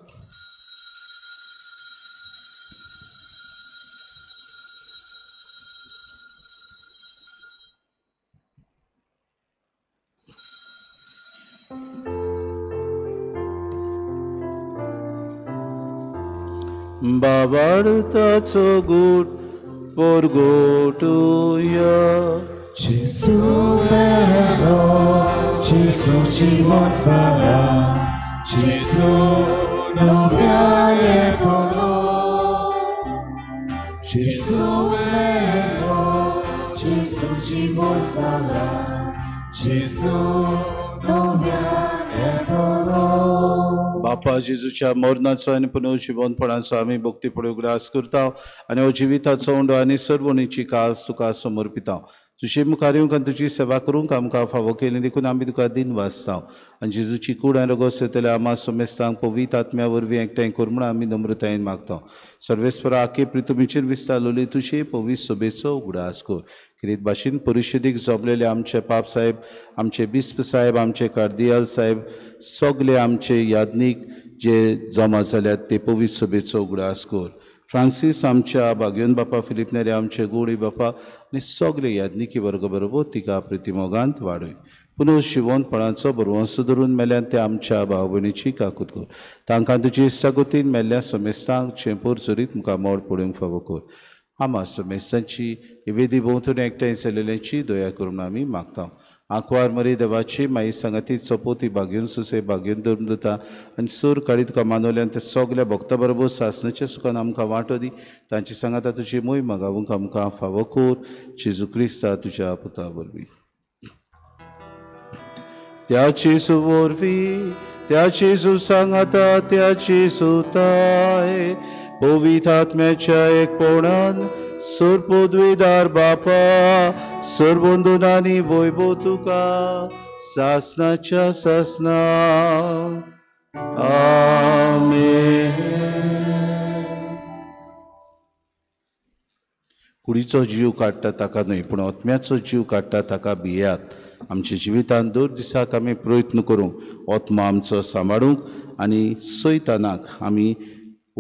बाबाडताचो गूट पोरगोटुया. जेजू मेलो, जेजू जिवन जाला, जेजू नव्यान येतलो. जेजू मेलो, जेजू जिवन जाला, जेजू नव्यान येतलो. बापा जेजूच्या मरणाचो आनी पुनर्जिवनपणाचो आमी भक्तीपणी उगडास करता आनी हो जिविताचो उंडो आनी सर्वणीची कास तुका समर्पिता. तुजे मुखार येवंक आनी तुजी सेवा करूंक आमकां फावो केली देखून आमी तुका दिन वाचता आनी जेजूची कूड आनी रोगोस येतले आमा समेस्तांक पवित्र आत्म्या वरवीं एकठांय कर म्हूण आमी नम्रतायेन मागता. सर्वेस्परा आखे प्रितुमीचेर विस्तारलोली तुजे पवित्र सभेचो उगडास कर. किरीत भाशेन परिशदेक जमलेले आमचे पाप साहेब, आमचे बिस्प साहेब, आमचे कार्दियाल साहेब, सगळे आमचे याज्ञीक जे जमा जाल्यात ते पवित्र सभेचो उगडास कर. फ्रांसीस आमच्या बागयोन बापा, फिलीप नेरे आमचे गोडी बापा आनी सगळे याज्ञिकी वर्ग बरोबर तिका प्रितिमोगांत वाडय. पुनर्जिवनपणाचो बरवंसो धरून मेल्यान ते आमच्या भाव भयणीची काकूत कर. तांकां तुजी इश्टागतीन मेल्ल्या समेस्तांक चेंपूर चरीत मुखार मोड पडूंक फावो कर. आमा समेस्तांची वेदी भोंवतणी एकठांय जाल्ल्याची दया करून आमी मागता. आंकवार मरी देवाची माई सांगाती चपोती बागयोन सुसे बागयोन धरून दिता आनी सूर काळी तुका मानवल्यान ते सगल्या भक्ता बरोबर सासणाच्या सुखान आमकां वांटो दी. तांची सांगाता तुजी मोय मागावूंक आमकां फावो कर. जेजू क्रिस्ता तुज्या पुता वरवीं. त्या जेजू वरवीं, त्या जेजू सांगाता, त्या जेजू ताय पवित्र आत्म्याच्या एकपणान सर्वपदवीदार बापा सर्वंदनानी वैभव तुका सासनाच्या सासना. आमेन. कुडीचो जीव काडटा ताका न्हय पूण आत्म्याचो जीव काडटा ताका भियात. आमच्या जिवितांत दर दिसाक आमी प्रयत्न करूंक आत्मा आमचो सांबाळूंक आनी सैतानाक आमी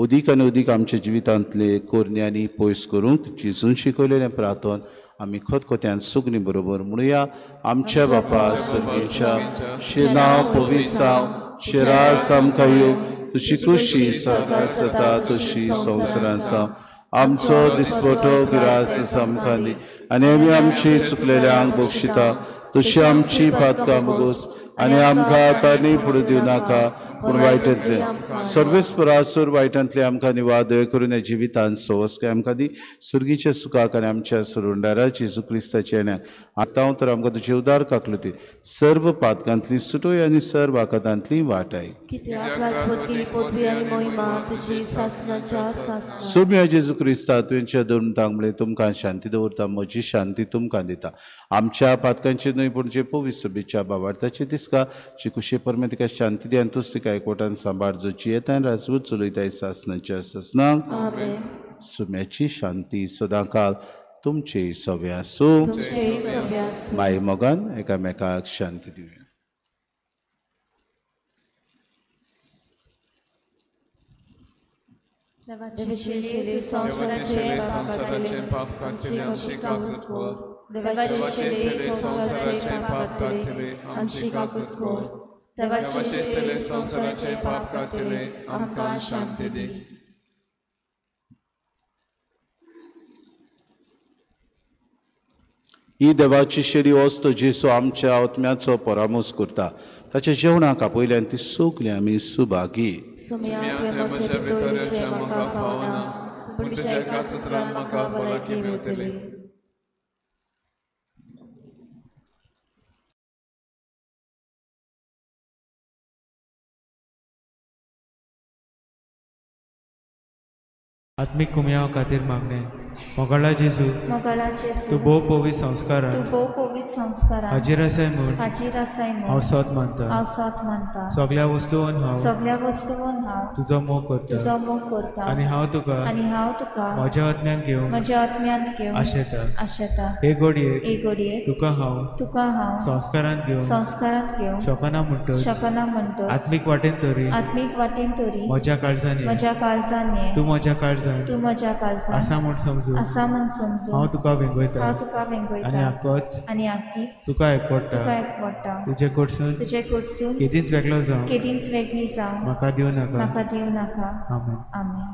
अदीक आनी अदीक आमच्या जिवितांतले कोरण्यांनी पयस करूंक जेजून शिकयलेलें प्रार्थन आमी खतखत्यान सुगणी बरोबर म्हणुया. आमच्या बापा सर्गेच्या नांव पवित्र जावं, तुजें राज आमकां येवं, तुजी खुशी स्वर्गांत जाता तशी संवसारांत जावं. आमचो दिसपटो ग्रास आमकां दी आनी आमी आमची चुकलेल्यांक बक्षिता तशी आमची पातकां मुगोस आनी आमकां तांणी फुडें दिवं नाका पूण वायटांतले सर्वेस्परासूर वायटांतले आमकां निवार दया करून ह्या जिवितांत सवस्काय आमकां दी. सुर्गीच्या सुखाक आनी आमच्या सुरुंडारा जेजू क्रिस्ताच्या येण्याक आतां तर आमकां तुजी उदार काकलुती सर्व पातकांतली सुटोय आनी सर्व आकातांतली वाटाय. सोम्या जेजू क्रिस्ता तुवेंच्या धर्मतांक म्हळें तुमकां शांती दवरता, म्हजी शांती तुमकां दिता. आमच्या पातकांची न्हय पूण जे पवित्र सभेच्या बाबार्थाची दिसका जी कुशे परमे तिका शांती दी आनी तूच तिका एकवटान सांबाळ जो जियेता आनी राजवट चलयताय सासनाच्या सासनाक. सुम्याची शांती सदांकाल तुमचे सवे आसूं. माई मोगान एकामेकाक शांती दिवया. देवाचे संवसाराचे पाप काडटले आमकां शांती दी. ही देवाची शेडी वस्त जेसू आमच्या आत्म्याचो परामर्श करता. ताच्या जेवणाक आपयल्यान ती सगळी आमी सुभागी. आत्मीक कुमयाव खातीर मागणें. मोगाळा जेजू, तूं भोव पवित्र संस्कारान हाजीर आसाय म्हूण हांव सत मानता. सगळ्या वस्तून हांव तुजो मोग करता आनी हांव तुका म्हज्या आत्म्यांत घेवंक आशेता. हे घडयेक तुका हांव संस्कारांत घेवंक शकना म्हणटच आत्मीक वाटेन तरी म्हज्या काळजान ये, तूं म्हज्या काळजान आसा म्हूण समजून समजून हांव तुका वेंगयता आनी आकीच तुका एकवटा तुजे कडसून केदींच वेगळो जावं म्हाका दिवं नाका. आमेन. आमेन.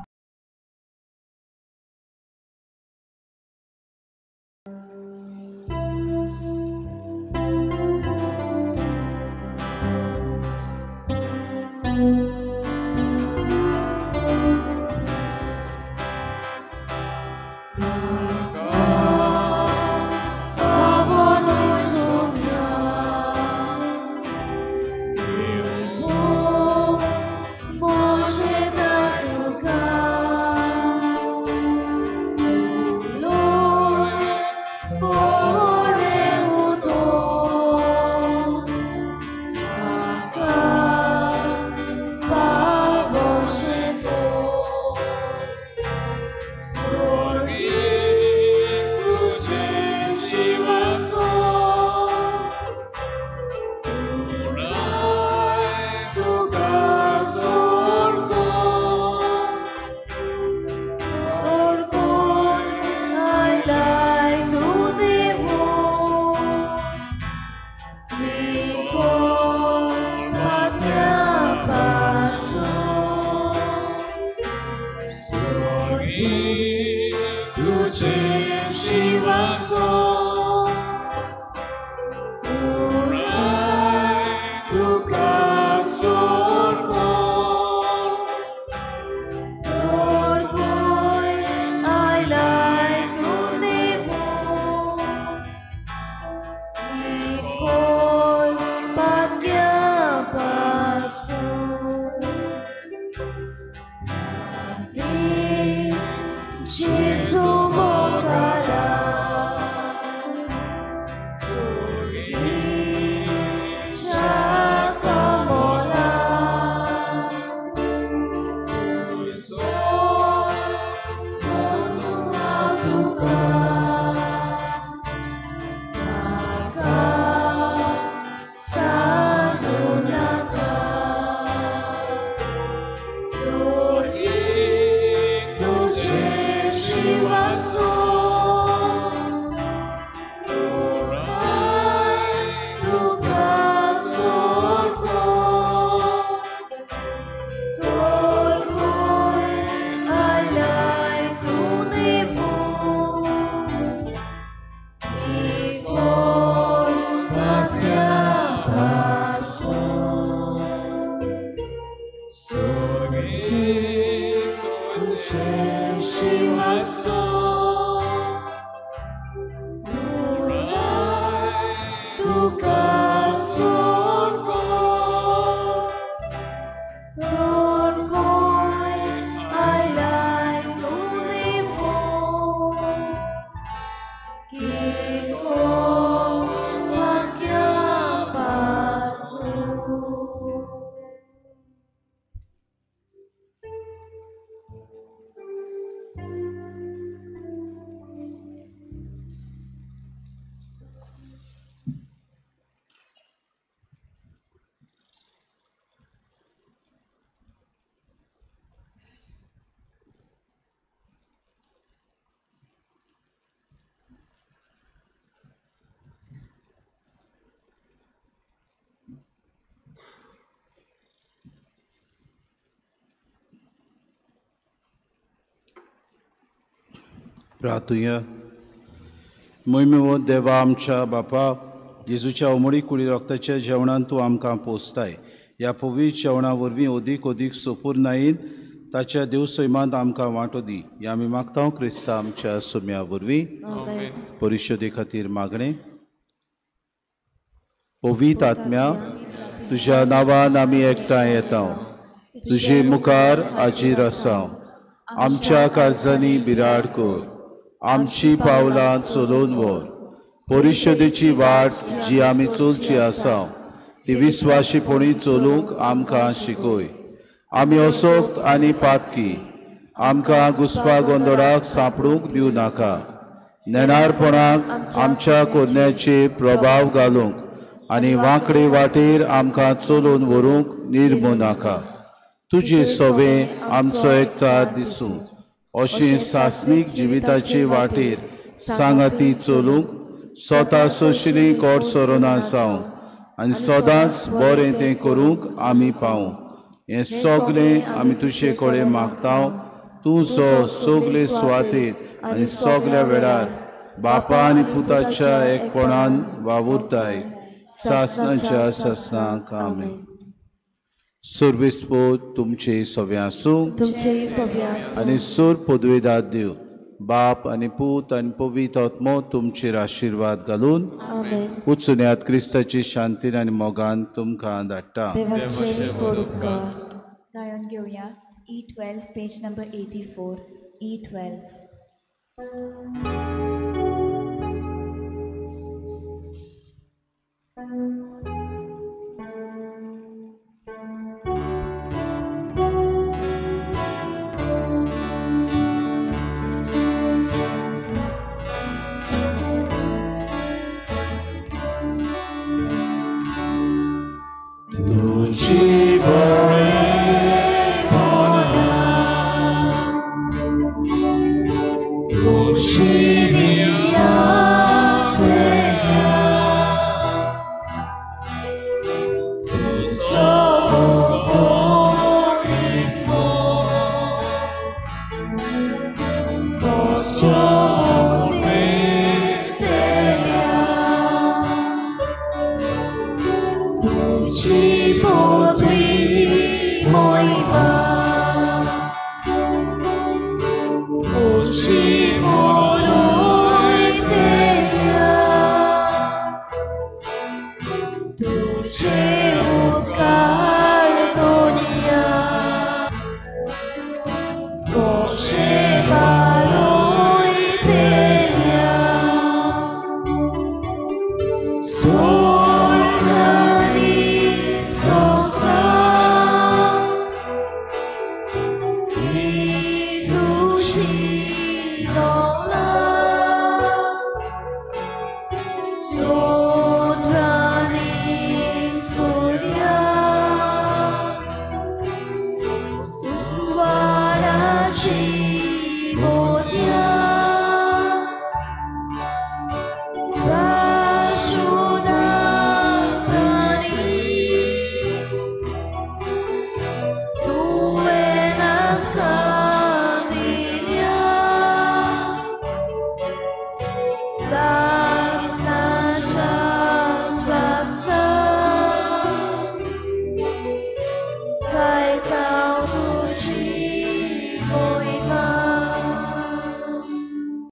प्रार्थुया. मोहिमेवंत देवा आमच्या बापा, जेजूच्या उमळी कुडी रक्ताच्या जेवणान तूं आमकां पोसताय. ह्या पवित्र जेवणा वरवीं अदीक अदीक सोपूर नायन ताच्या देव सैमांत आमकां वांटो दी. ह्या आमी मागता क्रिस्ता आमच्या सोम्या वरवीं. परिशदे खातीर मागणें. पवित्र आत्म्या, तुज्या नांवान आमी एकठांय येता, तुजे मुखार हाजीर आसा. आमच्या काळजांनी बिराड कर, आमची पावलां चलोवन व्हर. परिशदेची वाट जी आमी चलची आसा ती विस्वाशीपणी चलूंक आमकां शिकय. आमी असोक्त आनी पातकी, आमकां घुसपा गोंदळाक सांपडूंक दिवं नाका. नेणारपणाक आमच्या कोरण्याचे प्रभाव घालूंक आनी वांकडे वाटेर आमकां चलोवन व्हरूंक निर्मू नाका. तुजे सवे आमचो एकचार दिसूं. अशें सासणीक जिविताचे वाटेर सांगाती चलूंक स्वता सोशिली कोट सोरोना जावं आनी सदांच बरें तें करूंक आमी पावूं. हें सगळें आमी तुजे कडेन मागता, तूं जो सगळे सुवातेर आनी सगळ्या वेळार बापा आनी पुताच्या एकपणान वावुरताय सासणाच्या सासणाक. आमेन. सुरविस्पोत तुमचे सवे आसूं आनी सूर पदवेदार देव बाप आनी पूत आनी पवित्र आत्मो तुमचेर आशिर्वाद घालून उचुन्यात क्रिस्ताची शांतीन आनी मोगान तुमकां धाडटा. गायन घेवया E12 page number 84 E12. तुझी Tuche